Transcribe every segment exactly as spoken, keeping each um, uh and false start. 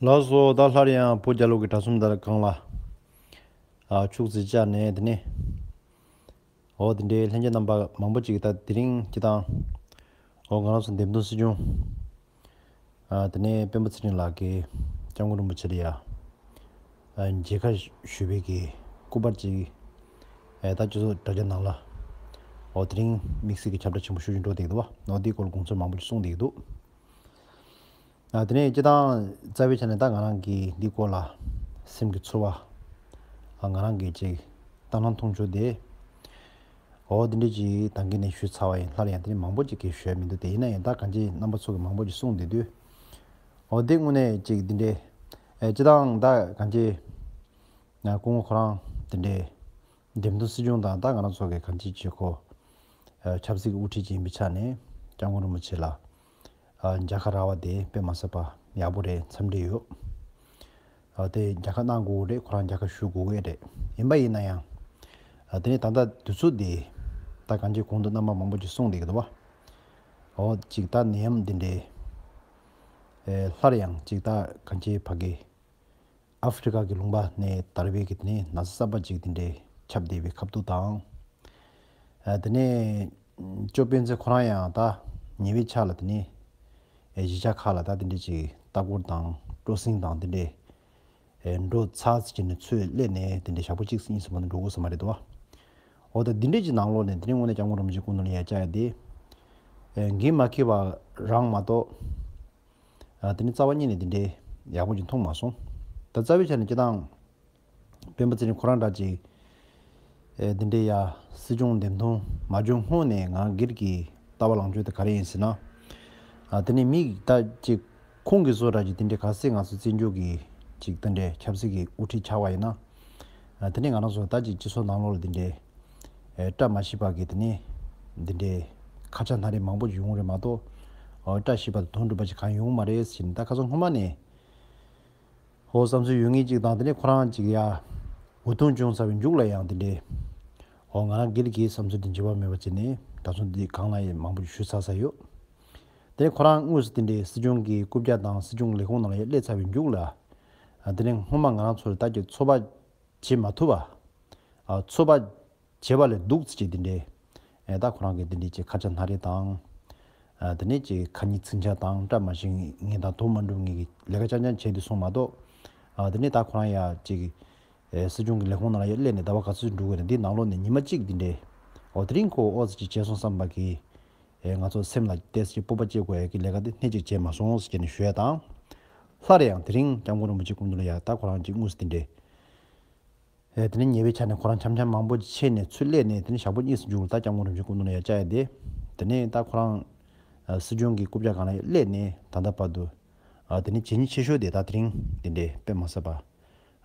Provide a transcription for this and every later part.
ལགས་སོ། ད་སླར་ཡང་བོད་རྒྱལ་ལོ་གི་གྲྭ་གསུམ་དར་སྒང་ལ། ཨ། ཕྱུགས་རྫི་བཅར་ནས་དེ་ནས། འོ་དེ་འདྲའི་ལྷན་རྒྱས་རྣམ་པ་མང་པོ་ཅིག་ད་དེ་རིང་སྤྱི་བཏང་། འོ་ང་རང་ཚོ་འདེམས་ཐོན་སྲིད་སྐྱོང་། ཨ། དེ་ནས་སྤེན་པ་ཚེ་རིང་ལགས་ཀྱིས་སྐྱབས་མགོན་རིན་པོ་ཆེ་ལ་ཡ། ཨ། མཇལ་ཁ་ཞུས་པའི་གི་སྐུ་པར་ཅིག་ཨ། ད་སྤྱི་ཚོགས་དྲ་རྒྱ་ནང་ལ། འོ་དེ་རིང་དམིགས་བསལ་གྱི་ཁྱབ་བསྒྲགས་ཆེན་པོ་ཞེ་པོ་ཅིག་འགྲོ་བསྡད་འདུག་པ། འོ་དེའི་སྐོར་ལ་དགོངས་ཚུལ་མང་པོ་ཅིག་གསུངས་བསྡད་འདུག་ཨ། དེ་ནས་སྤྱི་བཏང་རྩ་བའི་ཆ་ནས་ད་ང་རང་གིས་འདི་སྐོར་ལ་སེམས་ཀྱི་ཚོར་བ། ཨ། ང་རང་གིས་ཅིག་ལྟ་སྣང་མཐོང་ཕྱོགས་དེ། འོ་དེ་འདྲ་ཅིག་ད་གིན་ནས་ཞུས་ཚར་བ་ཡིན། སླར་ཡང་དེ་ནས་མང་པོ་ཅིག་གིས་ཞུ་ཡ་མི་འདུག་དེ་ཡིན་ན་ཡང་ད་གང་ཅི་རྣམ་པ་ཚོ་གིས་མང་པོ་ཅིག་གསུངས་བསྡད་དུས། འོ་དེ་དངོས་གནས་ཅིག་འདི་འདྲའི། ཨེ། སྤྱི་བཏང་ད་གང་ཅི། ང་སྐུ་ངོ་ཁོ་རང་དེ་འདྲའི་འདེམས་ཐོན་སྲིད་སྐྱོང་དང་ད་ང་རང་ཚོ་གི་གང་ཅི་ཅིག་ཁོ། ཨ། ཆབ་སྲིད་ཀྱི་དབུ་ཁྲིད་ཅིག་ཡིན་པའི་ཆ་ནས་སྐྱབས་མགོན་རིན་པོ་ཆེ་ལ། ཨ། མཇལ་ཁ་རག་པ་དེ་དཔེ་མ་སྲིད་པ་ཡག་པོ་རེད། འཚམས་འདྲི་ཡོད། ཨ། དེ་མཇལ་ཁ་གནང་དགོས་རེད། ཁོ་རང་མཇལ་ཁ་ཞུ་དགོས་ཀྱི་རེད། ཡིན་པ་ཡིན་ན་ཡང་། ཨ། དེ་ནས་ད་ལྟ་དུས་ཚོད་དེ། ད་གང་ཅི་གོང་དུ་རྣམ་པ་མང་པོ་ཅིག་གསུངས་བསྡད་ཀྱི་འདུག་པ། འོ་ཅིག་ད་ནད་ཡམས་འདི་འདྲའི། ཨེ། སླར་ཡང་ཅིག་ད་གང་ཅི་ཕ་གི། ཨ་ཧྥེ་རི་ཀ་གི་ལུང་པ་ནས་དར་བའི་གི་དེ་ནས་ན་ཚ་གསར་པ་ཅིག་དེ་འདྲའི་ཁྱབ་བསྡད་པའི་ཁ་ཐུག་དང་། ཨ། དེ་ནས་ཅོ་སྤེན་ཚེ་ཁོ་རང་ཡང་ད་ཉེ་བའི་ཆར་ལ་དེ་ནས། ཨེ། གཞིས་ཆགས་ཁག་ལ་ད་དེ་འདྲའི་ཅིག་ལྟ་སྐོར་དང་སྤྲོ་གསེང་དང་དེ་འདྲའི། ཨེ། འགྲོ་ཚར་ཟེར་གྱི་ནས་ཚུར་སླེབས་ནས་དེ་འདྲའི་ཞག་པོ་གཅིག་གཉིས་ཙམ་མ་གཏོགས་འགྲོ་དགོས་ས་མ་རེད་འདུག་པ། འོ་ད་འདི་འདྲའི་ཅིག་ནང་ལོགས་ནས་དེ་ནས་དངོས་གནས་སྐྱབས་མགོན་རིན་པོ་ཆེའི་སྐུ་མདུན་ལ་ཡར་བཅར་ཡ་དེ། ཨེ། འགན་མ་འཁྱེར་བ་རང་མ་གཏོགས། ཨ། དེ་ནི་རྩ་བ་ཉིད་ནས་དེ་འདྲའི་ཡག་པོ་ཅིག་མཐོང་མ་སོང་། ད་རྩ་བའི་ཆ་ནས་སྤྱི་བཏང་སྤེན་པ་ཚེ་རིང་ཁོ་རང་འདྲ་ཅིག་ཨེ། དེ་འདྲའི་ཡ་སྲིད་སྐྱོང་འདེམས་ཐོན་མ་བྱུང་སྔོན་ནས་ང་སྒེར་གྱི་ལྟ་བ་ལངས་ཕྱོགས་དེ་ག་རེ་ཡིན་ཟེར་ན། ཨ། དེ་ནི་མི་ད་ཅིག་ཁོང་གི་བཟོ་འདྲ་ཅིག་དེ་འདྲའི་ག་ཚད་ང་ཚོ་བཙན་བྱོལ་གྱི་ཅིག་དེ་འདྲའི་ཆབ་སྲིད་ཀྱི་དབུ་ཁྲིད་ཆགས་པ་ཡིན་ན། ཨ། དེ་ནི་ང་རང་ཚོ་ད་ཅིག་སྤྱི་ཚོགས་ནང་ལོགས་ལ་དེ་འདྲའི། ཨེ། བཀྲ་མ་ཤིས་པ་གི་དེ་ནས་འདི་འདྲའི་ཁ་ཆག་སྣ་རལ་མང་པོ་ཅིག་ཡོང་གི་རེད་མ་གཏོགས། ཨོ། བཀྲ་ཤིས་པ་དང་དོན་འགྲུབ་པ་ཅིག་གང་ཡོང་གི་མ་རེད་ཟེར་ནས་ད་ཁ་སང་སྔོན་མ་ནས། ཨོ། བསམ་ཚུལ་ཡོད་མཁན་ཅིག་དང་དེ་ནས་ཁོ་རང་ཅིག་ཡ། འུ་ཐུག་བྱུང་ཚར་བའི་མཇུག་ལ་ཡང་དེ་འདྲའི། ཨོ། ང་རང་སྒེར་གྱི་བསམ་ཚུལ་དེ་འགྱུར་བ་མེད་པ་བྱས་ནས་ད་གཟོད་འདི་སྒང་ལ་ཡང་མང་པོ་ཞུས་ཚར་ས་ཡོད། དེ་ནས་ཁོ་རང་དངོས་སུ་དེ་འདྲའི་སྲིད་སྐྱོང་གི་རྐུབ་བཀྱག་དང་སྲིད་སྐྱོང་ལས་ཁུངས་ནང་ལ་ཡ་སླེབས་ཚར་བའི་མཇུག་ལ། ཨ། དེ་ནས་སྔོན་མ་ང་རང་ཚོར་ད་ཀྱི་ཚོད་དཔག་བྱེད་མ་ཐུབ་པ། ཨ། ཚོད་དཔག་བྱས་པ་ལས་སྡུག་ཙམ་ཅིག་དེ་འདྲའི། ཨེ། ད་ཁོ་རང་གི་དེ་འདྲའི་ཅིག་ཁ་ཆག་སྣ་རལ་དང་། ཨ། དེ་ནས་ཅིག་ཁ་ཉིན་ཚིག་འཇག་དང་བཀྲ་མ་ཤིས་ངེས་དང་དོན་མ་འགྲུབ་ངེས་ཀྱི་ལས་ཀ་རྐྱང་རྐྱང་བྱས་ཏེ་སོང་མ་གཏོགས། ཨ། དེ་ནས་ད་ཁོ་རང་ཡ་ཅིག་ཨེ། སྲིད་སྐྱོང་གི་ལས་ཁུངས་ནང་ལ་ཡ་སླེབས་ནས་ཟླ་བ་ག་ཚོད་འགྲོ་དགོས་ན་འདི་ནང་ལོགས་ནས་ཉི་མ་གཅིག་འདི་འདྲའི། འོ། དེ་རིང་ཁོ་ཨོ་ཙི་ཅིག་བྱས་སོང་བསམ་པ་གི། ཨེ། ང་ཚོ་སེམས་ལ་ཏོག་ཙམ་སྤོབས་པ་སྐྱེ་དགོས་ཡ་གི་ལས་ཀ་དེ་སྣེ་གཅིག་བྱས་མ་སོང་ཟེར་ནས་ཞུ་ཡ་དང་། སླར་ཡང་དེ་རིང་སྐྱབས་མགོན་རིན་པོ་ཆེ་སྐུ་མདུན་ལ་ཡ་ད་ཁོ་རང་ཅིག་དངོས་སུ་དེ་འདྲའི། ཨེ། དེ་ནས་ཉེ་བའི་ཆར་ནས་ཁོ་རང་འཆམ་འཆམ་མང་པོ་ཅིག་བྱས་ནས་ཚུར་སླེབས་ནས་དེ་ནས་ཞག་པོ་གཉིས་སུ་མཇུག་ལ་ད་སྐྱབས་མགོན་རིན་པོ་ཆེ་སྐུ་མདུན་ལ་ཡ་བཅར་ཡ་དེ། དེ་ནས་ད་ཁོ་རང་། ཨ། སྲིད་སྐྱོང་གི་རྐུབ་བཀྱག་སྒང་ལ་ཡ་སླེབས་ནས་ད་ལྟ་བར་དུ། ཨ། དེ་ནས་བྱས་ཉེས་ཆེ་ཤོས་དེ་ད་དེ་རིང་དེ་འདྲའི་དཔེ་མ་སྲིད་པ།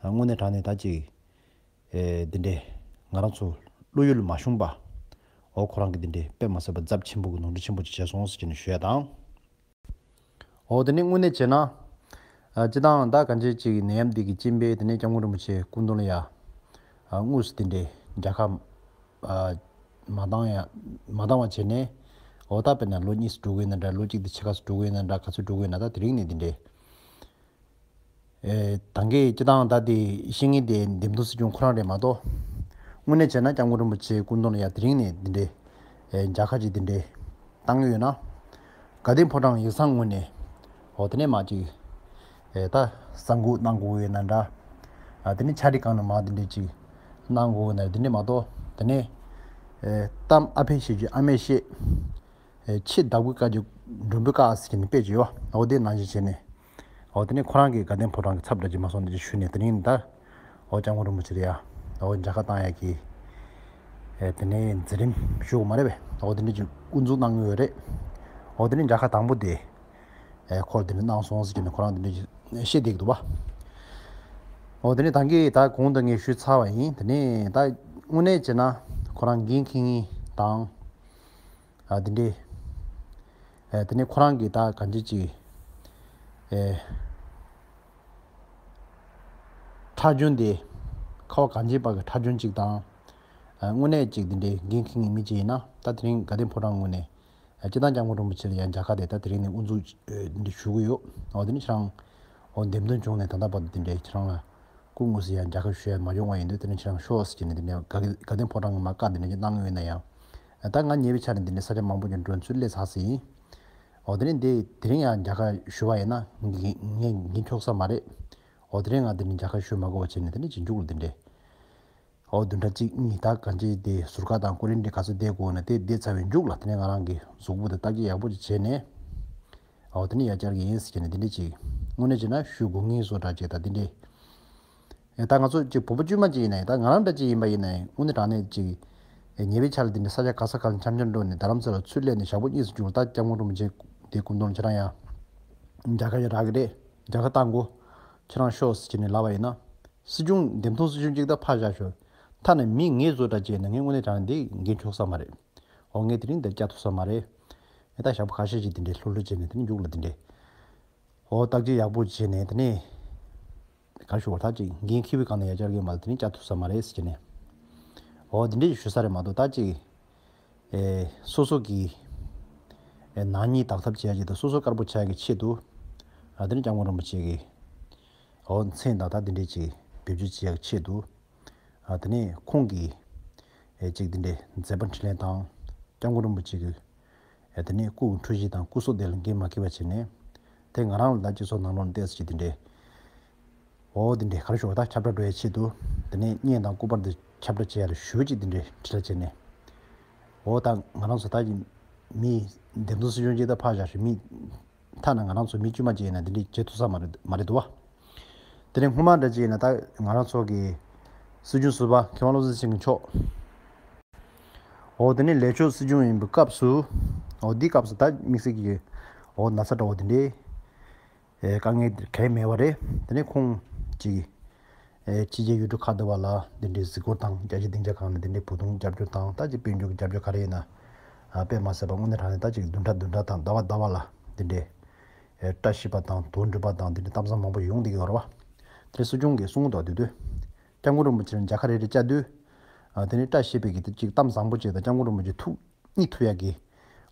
ཨ། དངོས་གནས་དྲང་གནས་ད་ཅིག་ཨེ། འདི་འདྲའི་ང་རང་ཚོ་བློ་ཡུལ་མ་ཞུམ་པ། འོ། ཁོ་རང་གིས་འདི་འདྲའི་དཔེ་མ་སྲིད་པ་ཚབས་ཆེན་པོ་གི་ནོར་འཁྲུལ་ཆེན་པོ་ཅིག་བྱས་སོང་ཟེར་གྱི་ནས་ཞུ་ཡ་དང་། འོ། དེ་ནས་དངོས་གནས་བྱས་ན། ཨ། སྤྱི་བཏང་ད་གང་ཅི་ཅིག་ནད་ཡམས་འདི་གི་རྐྱེན་པས་དེ་ནས་སྐྱབས་མགོན་རིན་པོ་ཆེ་སྐུ་མདུན་ལ་ཡ། ཨ། དངོས་སུ་དེ་འདྲའི་མཇལ་ཁ། ཨ། མ་བཏང་ཡ། མ་བཏང་བ་བྱས་ནས། འོ། ད་དཔེར་ན་ལོ་གཉིས་སུ་འགྲོ་གི་ཡིན་ན་འདྲ། ལོ་གཅིག་དེ་ཕྱེད་ཀ་སུ་འགྲོ་གི་ཡིན་ན་འདྲ། ག་ཚོད་འགྲོ་གི་ཡིན་ན་ད་དེ་རིང་ནས་འདི་འདྲའི། ཨེ། ད་གིན་སྤྱི་བཏང་ད་དེ་བཤད་མཁན་དེ་འདེམས་ཐོན་སྲིད་སྐྱོང་ཁོ་རང་རེད་མ་གཏོགས། དངོས་གནས་བྱས་ན་སྐྱབས་མགོན་རིན་པོ་ཆེའི་སྐུ་མདུན་ལ་ཡ་དེ་རིང་ནས་འདི་འདྲའི། ཨེ། མཇལ་ཁ་ཅིག་འདི་འདྲའི་བཏང་གི་ཡོད་ན། དགའ་ལྡན་ཕོ་བྲང་ཡིག་ཚང་ངོས་ནས། འོ། དེ་ནས་མ་ཅིག་ཨེ། ད་གསར་འགོད་གནང་དགོས་ཡོད་ན་འདྲ། ཨ། དེ་ནས་ཕྱག་བྲིས་སྒང་ནས་མ་འདི་འདྲའི་ཅིག་གནང་དགོས་ཡོད་ན་འདི་འདྲའི་མ་གཏོགས། དེ་ནས། ཨེ། གཏམ་ཨ་ཕས་བཤད་རྒྱུ་ཨ་མས་བཤད། ཨེ། ཆེ་བདག་པོའི་བཀའ་རྒྱུད་མགྲོན་པོའི་བཀའ་ཟེར་གྱི་ནི་དཔེ་ཅིག་ཡོད། འོ། དེ་ནང་བཞིན་བྱས་ནས། འོ། དེ་ནས་ཁོ་རང་གིས་དགའ་ལྡན་ཕོ་བྲང་གི་ཚབ་འདྲ་ཅིག་མ་སོང་འདི་ཅིག་ཞུས་ནས་དེ་རིང་ད། འོ། སྐྱབས་མགོན་རིན་པོ་ཆེ་ལ་ཡ། འོ། མཇལ་ཁ་བཏང་ཡ་གི། ཨེ། དེ་ནས་མཛད་རིམ་ཞུ་དགོས་མ་རེད་པས། འོ། དེ་འདྲ་ཅིག་དབུ་འཛུགས་གནང་གི་ཡོད་རེད། འོ། དེ་ནས་མཇལ་ཁ་དང་པོ་དེ། ཨེ། ཁོར་དེ་འདྲ་གནང་སོང་ཟེར་གྱི་ནས་ཁོ་རང་དེ་འདྲ་ཅིག་བཤད་བསྡད་ཀྱི་འདུག་པ། འོ། དེ་ནས་ད་གིན་ད་གོང་དུ་ངས་ཞུས་ཚར་བ་ཡིན། དེ་ནས་ད་དངོས་གནས་བྱས་ན་ཁོ་རང་འགན་འཁྱེར་མཁན་དང་། ཨ། འདི་འདྲའི། ཨེ། དེ་ནས་ཁོ་རང་གིས་ད་གང་ཅི་ཅིག་ཨེ། ཁྲག་རྒྱུན་དེ། ཁ་བ་གངས་ཅན་པ་གི་ཁྲག་རྒྱུན་ཅིག་དང་། ཨ། དངོས་གནས་ཅིག་འདི་འདྲའི་འགན་འཁྱེར་མཁན་མི་ཅིག་ཡིན་ན་ད་དེ་རིང་དགའ་ལྡན་ཕོ་བྲང་ངོས་ནས། ཨ། སྤྱི་བཏང་སྐྱབས་མགོན་རིན་པོ་ཆེ་ལ་ཡང་མཇལ་ཁ་དེ་ད་དེ་རིང་ནས་དབུ་འཛུགས། ཨེ། འདི་ཞུ་གི་ཡོད། འོ། དེ་ནི་ཁྱེད་རང་། འོ་འདེམས་ཐོན་བྱུང་ནས་ད་ལྟ་བར་དུ་འདི་འདྲའི་ཁྱེད་རང་ལ་སྐུ་དངོས་སུ་ཡང་མཇལ་ཁ་ཞུ་ཡ་མ་བྱུང་བ་ཡིན་དུས། དེ་ནས་ཁྱེད་རང་ཤོག་ཟེར་གྱི་ནས་འདི་འདྲའི་དགའ་དགའ་ལྡན་ཕོ་བྲང་གི་མ་བཀའ་འདི་འདྲ་ཅིག་གནང་ཡོད་ན་ཡང་། ད་ང་ཉེ་བའི་ཆར་ནས་འདི་འདྲའི་ས་ཆ་མང་པོ་ཅིག་འགྲོ་ཚུར་སླེབས་ཚར་ཟིན་ཡིན། འོ་དེ་ནས་འདི་དེ་རིང་ཡང་མཇལ་ཁ་ཞུ་བ་ཡིན་ན་ངས་འགན་འཁྱོག་ས་མ་རེད། འོ་དེ་རིང་ང་འདི་འདྲའི་མཇལ་ཁ་ཞུ་མ་དགོས་པ་བྱས་ནས་དེ་ནས་ཅིག་མཇུག་ལ་འདི་འདྲའི། འོ་བདུན་ཕྲག་གཅིག་གཉིས་ད་གང་ཅི་དེ་ཟུར་བཀག་དང་ཀོ་རན་ཊིན་ག་ཚོད་བསྡད་དགོས་ན་དེ་བསྡད་ཚར་བའི་མཇུག་ལ་དེ་ནས་ང་རང་གི་གཟུགས་པོ་དེ་བརྟག་དཔྱད་ཡག་པོ་ཅིག་བྱས་ནས། འོ་དེ་ནས་ཡར་བཅར་གི་ཡིན་ཟེར་གྱི་ནས་དེ་འདྲ་ཅིག་དངོས་གནས་བྱས་ན་ཞུ་དགོས་ངེས་བཟོ་འདྲ་ཅིག་ད་དེ་འདྲས། ཨེ་ད་ང་ཚོ་ཅིག་བོད་པ་དཀྱུས་མ་ཅིག་ཡིན་ན་ཡང་ད་ང་རང་འདྲ་ཅིག་ཡིན་པ་ཡིན་ན་ཡང་དངོས་གནས་དྲང་གནས་ཅིག་ཨེ་ཉེ་བའི་ཆར་ལ་དེ་འདྲ་ས་ཆ་ག་ས་ག་ལ་འཆམ་འཆམ་འགྲོ་ནས་རྡ་རམ་ས་ལ་ཚུར་སླེབས་ནས་ཞག་པོ་གཉིས་སུ་འཇུག་ད་སྐྱབས་མགོན་རིན་པོ་ཆེ་དེ་སྐུ་མདུན་ཁྱེད་རང་ཡང་མཇལ་ཁ་ཡང་རག་གི་རེད། མཇལ་ཁ་བཏང་དགོས། ཁྱེད་རང་ཤོག་ཟེར་གྱི་ནས་ལབ་པ་ཡིན་ན། སྲིད་སྐྱོང་འདེམས་ཐོན་སྲིད་སྐྱོང་གཅིག་ད་ཕར་བཞག་ཤོག་ཐ་ན་མི་ངེས་བཟོ་འདྲ་བྱས་ན་ངས་དངོས་གནས་དྲང་འདི་འགན་འཁྱོག་ས་མ་རེད། འོ་ངས་དེ་རིང་འདིར་བསྐྱལ་ཐུབ་ས་མ་རེད། ངས་ད་ཞག་པོ་ཁ་ཤས་ཤིག་དེ་འདྲའི་ལྷུག་ལྷུག་བྱས་ནས་དེ་ནས་མཇུག་ལ་དེ་འདྲའི། འོ་བརྟག་དཔྱད་ཡག་པོ་བྱས་ནས་དེ་ནས། ག་ཞུ་བ་ད་ཅིག་འགན་འཁྱེར་བའི་སྒང་ནས་ཡར་བཅར་གྱི་མ་རེད། དེ་ནས་བསྐྱལ་ཐུབ་ས་མ་རེད་ཟེར་གྱི་ནས། འོ་དེ་འདྲའི་ཞུ་ས་རེད་མ་གཏོགས་ད་ཅིག་ཨེ་སོ་སོ་གི་ཨེ་ནག་ཉེས་དག་ཐབས་བྱེད་ཡ་ཅིག་དང་སོ་སོ་དཀར་པོ་ཆགས་ཡ་གི་ཆེད་དུ། ཨ་དེ་ནས་སྐྱབས་མགོན་རིན་པོ་ཆེ་གི་འོ་མཚན་དང་ད་དེ་འདྲའི་ཅིག་བེད་སྤྱོད་བྱེད་ཡ་གི་ཆེད་དུ། ཨ་དེ་ནས་ཁོང་གིས་ཨེ་ཅིག་དེ་འདྲའི་མཛད་པ་འཕྲིན་ལས་དང་སྐྱབས་མགོན་རིན་པོ་ཆེ་གི་ཨེ་དེ་ནས་སྐུ་འཁྲུངས་གཞིས་དང་སྐུ་སྲོག་དེ་ལ་འགན་མ་འཁྱེར་བ་བྱས་ནས། དེ་ང་རང་ལ་ད་སྤྱི་ཚོགས་ནང་ལོགས་ནས་ཏོག་ཙམ་ཅིག་དེ་འདྲའི། འོ་དེ་འདྲའི་ག་རེ་ཞུ་བ་ད་ཁྱབ་བསྒྲགས་འགྲོ་ཡའི་ཆེད་དུ། དེ་ནས་བརྙན་དང་སྐུ་པར་དེ་ཁྱབ་བསྒྲགས་བྱེད་ཡ་ལ་ཞུ་ཅིག་དེ་འདྲའི་འཕྲིན་ལས་བྱས་ནས། འོ་ད་ང་རང་ཚོ་ད་ཀྱི་མི་འདེམས་ཐོན་སྲིད་སྐྱོང་ཅིག་ད་ཕར་བཞག་ཞུ་མི། ཐ་ན་ང་རང་ཚོ་མི་དཀྱུས་མ་ཅིག་ཡིན་ན་དེ་འདྲའི་བྱེད་ཐུབ་ས་མ་རེད་མ་རེད་འདུག་བ། དེ་ནས་སྔོན་མ་འདྲ་ཅིག་ཡིན་ན་ད་ང་རང་ཚོ་གི་སྲིད་སྐྱོང་ཟུར་པ་མཁས་དབང་བློ་བཟང་སེང་གེ་མཆོག་འོ་དེ་ནས་ལས་ཆོག་སྲིད་སྐྱོང་ཡིན་པའི་སྐབས་སུ། འོ་འདིའི་སྐབས་སུ་ད་དམིགས་བསལ་གྱི་འོ་ན་ཚ་འདྲ་བོ་དེ་འདྲའི་ཨེ་དཀའ་ངལ་དེ་གལ་མེད་པ་རེད། དེ་ནས་ཁོང་ཅིག་ཨེ་ཕྱི་རྒྱལ་ཡུལ་གྲུ་ཁག་འདི་བ་ལ་འདི་འདྲའི་གཟིགས་སྐོར་དང་རྒྱལ་སྤྱིའི་སྡིངས་ཆ་ཁག་ནས་འདི་འདྲའི་བོད་དོན་རྒྱབ་སྐྱོར་དང་ད་ཅིག་དཔལ་འབྱོར་གྱི་རྒྱབ་སྐྱོར་ག་རེ་ཡིན་ན་ཨ་དཔེ་མ་ཟད་པ་དངོས་གནས་དྲང་གནས་ད་ཅིག་བདུན་ཕྲག་བདུན་ཕྲག་དང་ཟླ་བ་ཟླ་བ་ལ་འདི་འདྲའི་ཨེ་བཀྲ་ཤིས་པ་དང་དོན་འགྲུབ་པ་དང་འདི་འདྲའི་གཏམ་བཟང་མང་པོ་ཡོང་བསྡད་ཀྱི་ཡོད་རེད་བ། དེ་སྲིད་སྐྱོང་གིས་གསུངས་འདུག་དུས་དུས། སྐྱབས་མགོན་རིན་པོ་ཆེར་མཇལ་ཁ་རེ་རེ་བཅར་དུས། ཨ་དེ་ནས་བཀྲ་ཤིས་པའི་གི་དེ་ཅིག་གཏམ་བཟང་པོ་ཅིག་དང་སྐྱབས་མགོན་རིན་པོ་ཆེ་ཐུགས་མཉེས་ཐུབ་ཡག་གི་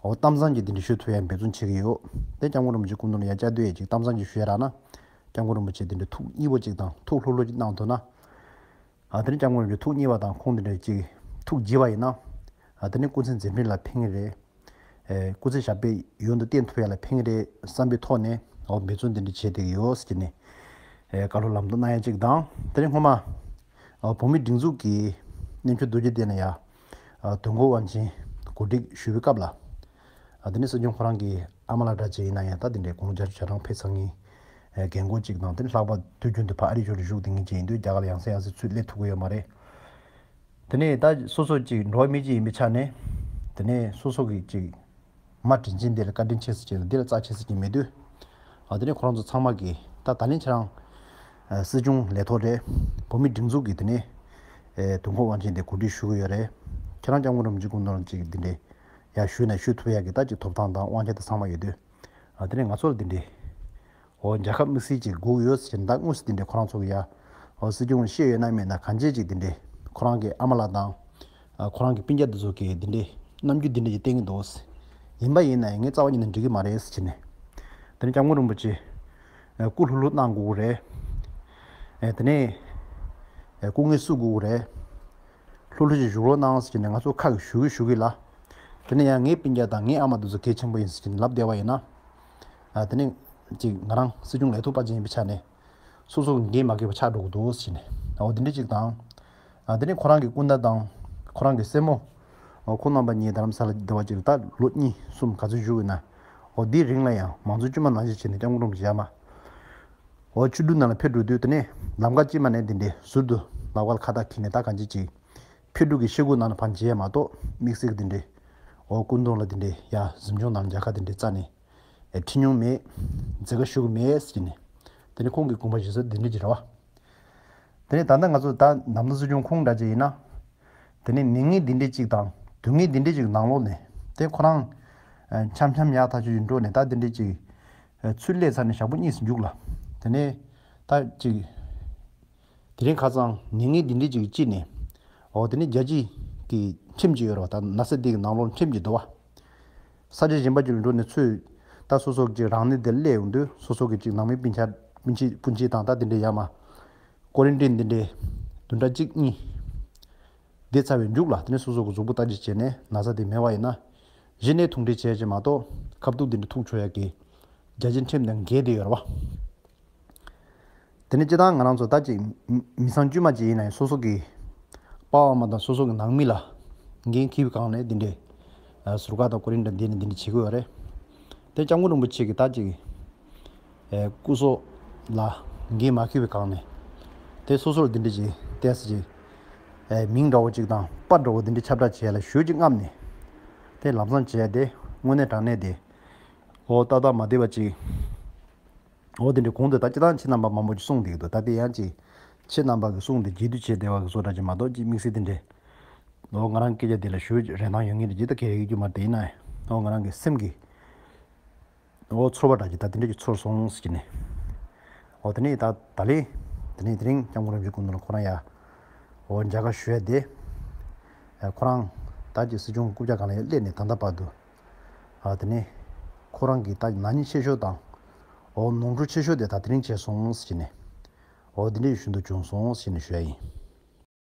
འོ་གཏམ་བཟང་ཅིག་དེ་འདྲ་ཞུ་ཐུབ་ཡག་འབད་བརྩོན་བྱེད་ཀྱི་ཡོད། དེ་སྐྱབས་མགོན་རིན་པོ་ཆེ་སྐུ་མདུན་ལ་ཡར་བཅར་དུས་ཡང་ཅིག་གཏམ་བཟང་ཅིག་ཞུ་ཡ་རག་ན། སྐྱབས་མགོན་རིན་པོ་ཆེ་དེ་འདྲ་ཐུགས་མཉེས་པོ་ཅིག་དང་ཐུགས་ལྷོད་ལྷོད་ཅིག་གནང་ཐུབ་ན། ཨ་དེ་ནས་སྐྱབས་མགོན་རིན་པོ་ཆེ་ཐུགས་མཉེས་པ་དང་ཁོང་དེ་འདྲ་ཅིག་ཐུགས་དགྱེས་པ་ཡིན་ན། ཨ་དེ་ནས་སྐུ་ཚེ་མཛད་འཕྲིན་ལ་ཕན་གྱི་རེད། ཨེ་སྐུ་ཚེ་ཞབས་པད་ཡུན་དུ་བརྟན་ཐུབ་ཡ་ལ་ཕན་གྱི་རེད་བསམ་པའི་ཐོག་ནས་འོ་འབད་བརྩོན་དེ་འདྲ་བྱས་བསྡད་ཀྱི་ཡོད་ཟེར་གྱི་ནས། ཨེ་བཀའ་སློབ་ལམ་སྟོན་གནང་ཡ་གཅིག་དང་དེ་ནས་སྔོན་མ། འོ་བོད་མིའི་སྒྲིག་འཛུགས་ཀྱི་གནས་མཆོག་རྡོ་རྗེ་གདན་ལ་ཡ། ཨ་དུས་འཁོར་དབང་ཆེན་གོ་སྒྲིག་ཞུ་བའི་སྐབས་ལ། ཨ་དེ་ནས་སྲིད་སྐྱོང་ཁོ་རང་གི་ཨ་མ་ལགས་འདྲ་ཅིག་ཡིན་ན་ཡང་ད་དེ་འདྲའི་དགུང་ལོ་བརྒྱད་ཅུ་གྱ་གྲངས་ཕེབས་ཚར་མཁན་ཨེ་རྒན་རྒོན་ཅིག་དང་དེ་ནས་ལྷག་པར་དུས་རྒྱུན་དུ་ཕར་ཨ་རི་ཕྱོགས་ལ་བཞུགས་བསྡད་མཁན་ཅིག་ཡིན་དུས་རྒྱ་གར་ལ་ཡང་སེ་ཡང་སེ་ཚུར་སླེབས་ཐུབ་ཀྱི་ཡོད་མ་རེད། དེ་ནས་ད་སོ་སོ་ཅིག་འགྲོ་བ་མི་ཅིག་ཡིན་པའི་ཆ་ནས། དེ་ནས་སོ་སོ་གི་ཅིག་མ་དྲིན་ཆེན་འདི་ལ་བཀའ་དྲིན་ཆེ་ཟེར་གྱི་འདི་ལ་རྩ་ཆེ་ཟེར་གྱི་མེད་དུས། ཨ་དེ་ནས་ཁོ་རང་ཚོ་ཚང་མ་གིས་ད་ད་ལན་ཁྱེད་རང་ཨ་སྲིད་སྐྱོང་ལས་ཐོག་རེད། བོད་མིའི་སྒྲིག་འཛུགས་ཀྱི་དེ་ནས་ཨེ་དུས་འཁོར་དབང་ཆེན་དེ་གོ་སྒྲིག་ཞུ་གི་ཡོད་རེད། ཁྱེད་རང་སྐྱབས་མགོན་རིན་པོ་ཆེ་སྐུ་མདུན་ལ་ཅིག་འདི་འདྲའི་ཡར་ཞུས་ན་ཞུ་ཐུབ་ཡག་གི་ད་ཅིག་ཐོབ་ཐང་དང་དབང་ཆ་དེ་ཚང་མ་ཡོད་དུས། ཨ་དེ་ནས་ང་ཚོ་ལ་འདི་འདྲའི། འོ་མཇལ་ཁ་དམིགས་བསལ་ཅིག་དགོས་ཀྱི་ཡོད་ཟེར་ནས་ད་དངོས་སུ་འདི་འདྲའི་ཁོ་རང་ཚོ་གི་ཡ། འོ་སྲིད་སྐྱོང་ལ་བཤད་ཡོད་ན་མེད་ན་གང་བྱས་ཅིག་འདི་འདྲའི་ཁོ་རང་གི་ཨ་མ་ལགས་དང་། ཨ་ཁོ་རང་གི་སྤུན་ཀྱག་འདི་ཚོ་གིས་འདི་འདྲའི་རྣམ་འགྱུར་འདི་འདྲ་ཅིག་བསྟན་གྱི་འདུག་ཡིན་པ་ཡིན་ན་ཡང་ངས་རྩ་བ་ཉིད་ནས་འགྲིག་གི་མ་རེད་ཟེར་ནས། དེ་ནས་སྐྱབས་མགོན་རིན་པོ་ཆེ། ཨ་སྐུ་ལྷུག་ལྷུག་གནང་དགོས་ཀྱི་རེད། ཨ་དེ་ནས། ཨ་སྐུ་ངལ་གསོ་དགོས་ཀྱི་རེད། ལྷུག་ལྷུག་ཅིག་བཞུགས་རོགས་གནང་ཟེར་ནས་ང་ཚོ་ཁ་གིས་ཞུ་གི་ཞུ་གི་ལ། དེ་ནས་ཡང་ངའི་སྤུན་ཀྱག་དང་ངའི་ཨ་མ་འདི་ཚོ་གལ་ཆེན་པོ་ཡིན་ཟེར་ནས་ལབ་བསྡད་པ་ཡིན་ན། ཨ་དེ་ནས་ཅིག་ང་རང་སྲིད་སྐྱོང་ལས་ཐོག་པ་ཅིག་ཡིན་པའི་ཆ་ནས། སོ་སོ་གི་འགན་མ་འཁྱེར་བ་ཆགས་འགྲོ་གི་འདུག་ཟེར་ནས། འོ་དེ་འདྲ་ཅིག་དང་། ཨ་དེ་ནས་ཁོ་རང་གི་སྐུ་ཟླ་དང་ཁོ་རང་གི་སྲས་མོ། འོ་ཁོང་རྣམ་པ་གཉིས་རྡ་རམ་ས་ལ་བསྡད་པ་ཅིག་ལ་ད་ལོ་གཉིས་གསུམ་ག་ཚོད་བཞུགས་ཡོད་ན། འོ་དེའི་རིང་ལ་ཡང་མང་གཙོ་དཀྱུས་མ་ནང་བཞིན་བྱས་ནས་སྐྱབས་མགོན་རིན་པོ་ཆེ་ཡར་མར། འོ་ཆུ་འབྲུག་ནང་ལ་ཕེབས་འགྲོ་དུས་དེ་ནས་ལམ་ཁ་དཀྱིལ་མ་ནས་འདི་འདྲའི་ཟུར་དུ་ལག་པ་ལ་ཁ་བཏགས་འཁྱེར་ནས་ད་གང་ཅི་ཅིག་ཕེབས་འགྲོ་གི་ཤེལ་སྒོ་ནང་ལ་ཕར་མཇལ་ཡ་མ་གཏོགས་དམིགས་བསལ་གྱི་འདི་འདྲའི་འོ་སྐུ་མདུན་ལ་འདི་འདྲའི་ཡ་གཟིམ་ཆུང་ནང་ལ་མཇལ་ཁ་འདི་འདྲའི་རྩ་ནས་ཨེ་འཁྲིད་མྱོང་མེད། མཛད་ཁ་ཞུ་གི་མེད་ཟེར་ནས་དེ་ནས་ཁོང་གི་དགོངས་པ་བཞེས་ས་འདི་འདྲ་ཅིག་རེད་བ། དེ་ནས་ད་ལྟ་ང་ཚོ་ད་ནམ་མཁའ་སྲིད་སྐྱོང་ཁོང་འདྲ་ཅིག་ཡིན་ན། དེ་ནས་ནད་ངན་འདི་འདྲ་ཅིག་དང་སྡུག་བསྔལ་འདི་འདྲ་ཅིག་ནང་ལོགས་ནས་དེ་ཁོ་རང་ཨ་འཆམ་འཆམ་ཡག་ཐག་ཆོད་ཅིག་འགྲོ་ནས་ད་འདི་འདྲ་ཅིག་ཨ་ཚུར་སླེབས་ཚར་ནས་ཞག་པོ་གཉིས་སུ་འཇུག་ལ། དེ་ནས་ད་ཅིག་དེ་རིང་ཁ་སང་ནད་ངན་འདི་འདྲ་ཅིག་ཅི་ནས་འོ་དེ་ནས་རྒྱལ་སྤྱི་གི་ཁྲིམས་ཅིག་ཡོད་རེད་བ། ད་ན་ས་འདི་གི་ནང་ལོགས་ཁྲིམས་ཅིག་འདུག་བ། ས་ཆ་གཞན་པ་ཅིག་ལ་འགྲོ་ནས་ཚུར་ད་སོ་སོ་གི་ཅིག་རང་ནད་དེ་སླེབས་ཡོང་དུས་སོ་སོ་གི་ཅིག་ནང་མི་སྤུན་ཆ་ སྤུན་མཆེད་སྤུན་མཆེད་དང་ད་དེ་འདྲའི་ཡར་མར་ཀོ་རན་ཊིན་དེ་འདྲའི་བདུན་ཕྲག་གཅིག་གཉིས་བསྡད་ཚར་བའི་མཇུག་ལ། དེ་ནས་སོ་སོ་གི་གཟུགས་པོ་བརྟག་དཔྱད་བྱས་ནས་ན་ཚ་དེ་མེད་པ་ཡིན་ན། གཞི་ནས་འཐུང་འདྲེན་བྱས་ཅིག་མ་གཏོགས་ཁ་ཐུག་དེ་འདྲ་འཐུང་ཆོག་ཡག་གི་རྒྱ་ཆེན་ཁྲིམས་དང་འགལ་བསྡད་ཡོད་རེད་བ། དེ་ནས་སྤྱིར་བཏང་ང་རང་ཚོ་ད་ཅིག་མི་མི་ཚང་དཀྱུས་མ་ཅིག་ཡིན་ན་ཡང་སོ་སོ་གི་པ་ཕ་མ་དང་སོ་སོ་གི་ནང་མི་ལ་འགན་འཁྱེར་བའི་སྒང་ནས་འདི་འདྲའི་ཨ་ཟུར་བཀག་དང་ཀོ་རན་ཊིན་འདི་ནས་འདི་འདྲ་བྱེད་དགོས་ཡོད་རེད། དེ་སྐྱབས་མགོན་རིན་པོ་ཆེ་གི་ད་ཅིག་ཨེ་སྐུ་སྲོག་ལ་འགན་མ་འཁྱེར་བའི་སྒང་ནས་དེ་སོ་སོར་འདི་འདྲ་ཅིག་ཏོག་ཙམ་ཅིག་ཨེ་མིང་འདྲ་བོ་ཅིག་དང་པར་འདྲ་བོ་འདི་འདྲ་ཁྱབ་བསྒྲགས་བྱས་ལ་ཞུ་ཅིག་རྔམ་ནས་དེ་ལམ་སང་བྱས་ཏེ་དངོས་གནས་དྲང་གནས་དེ་འོ་ཏག་ཏག་མ་བསྡད་པ་ཅིག་འོ་དེ་འདྲའི་གོང་དུ་ད་སྤྱིར་བཏང་ཁྱེད་རྣམ་པ་མང་པོ་ཅིག་གསུངས་བསྡད་ཀྱི་འདུག་ད་དེ་ཡང་ཅིག་ཁྱེད་རྣམ་པ་གིས་གསུངས་ཏེ་རྒྱས་བསྡུས་བྱས་བསྡད་པ་གི་བཟོ་འདྲ་ཅིག་མ་གཏོགས་ཅིག་དམིགས་བསལ་དེ་འདྲའི་འོ་ང་རང་སྐད་ཆ་དེ་ལ་ཞུ་རིན་ཐང་ཡོད་ངེས་རེད་ཅེས་ད་གལ་ཡོད་རྒྱུ་མ་རེད། དེ་ཡིན་ན་འོ་ང་རང་གི་སེམས་ཀྱི་འོ་ཚོར་བ་འདྲ་ཅིག་ད་དེ་འདྲ་ཅིག་ཚོར་སོང་ཟེར་གྱི་ནས། འོ་དེ་ནས་ད་ད་ལན་དེ་ནས་དེ་རིང་སྐྱབས་མགོན་རིན་པོ་ཆེའི་སྐུ་མདུན་ལ་ཁོ་རང་ཡ་འོ་མཇལ་ཁ་ཞུ་ཡ་དེ་ཁོ་རང་ད་ཅིག་སྲིད་སྐྱོང་གི་རྐུབ་བཀྱག་སྒང་ལ་ཡ་སླེབས་ནས་ད་ལྟ་བར་དུ། ཨ་དེ་ནས་ཁོ་རང་གི་ད་ན་ནིང་ཆེ་ཤོས་དང་འོ་ནོར་འཁྲུལ་ཆེ་ཤོས་དེ་ད་དེ་རིང་བྱས་སོང་ཟེར་ནས་འོ་དེ་འདྲའི་ཤུལ་དུ་བྱུང་སོང་ཟེར་ནས་ཞུ་ཡ་ཡིན།